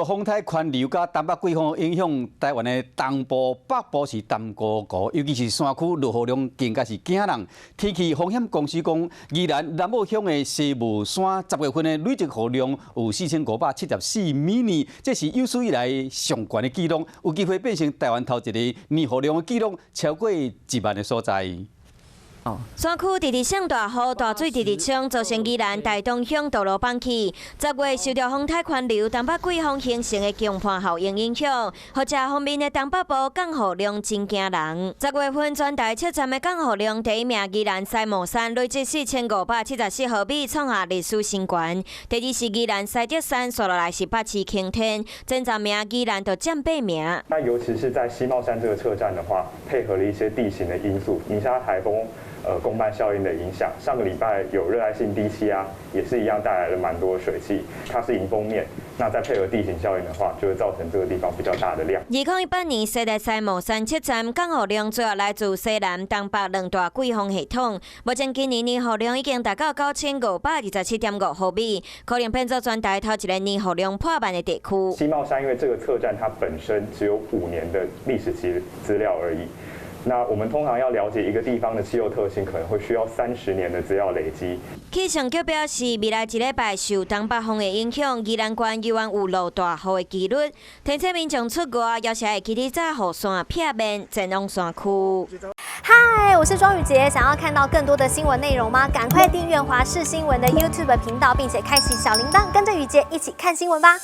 風颱環流佮東北季風影響，台灣的東部、北部是澹糊糊，尤其是山區落雨量更加是驚人。天氣風險公司講，宜蘭南澳鄉的西帽山10月份的累積雨量有4574 mm，這是有史以來上懸的紀錄，有機會變成台灣頭一個年雨量的紀錄超過1萬的所在。山區直直省大雨，大水直直衝，造成宜蘭大東鄉道路崩去。10月受著風颱環流、東北季風形成的強伴效應影響，予遮方面的東北部降雨量真驚人。10月份全台測站的降雨量第一名宜蘭西帽山累積4574毫米，創下歷史新高。第二是宜蘭西德山，紲落來是北市擎天，前10名宜蘭就佔八名。那尤其是在西帽山這個測站的話，配合了一些地形的因素，泥沙颱風。共伴效應的影響，上個禮拜有熱帶性低氣壓，也是一樣帶來了蠻多水汽。它是迎風面，那再配合地形效應的話，就會造成這個地方比較大的量。2018年，西台西帽山測站降雨量主要來自西南、東北兩大季風系統。目前今年年雨量已經達到9527.5毫米，可能變做全台頭一個年雨量破萬的地區。西帽山因為這個測站它本身只有5年的歷史資料而已。那我們通常要了解一個地方的氣候特性，可能會需要30年的資料累積。氣象局表示，未來一禮拜受東北風的影響，宜蘭縣猶原有落大雨的幾率。提醒民眾出外，猶是愛記得帶雨傘、避免前往山區。嗨，我是莊宇傑，想要看到更多的新聞內容嗎？趕快訂閱華視新聞的 YouTube 頻道，並且開啟小鈴鐺，跟着宇傑一起看新聞吧。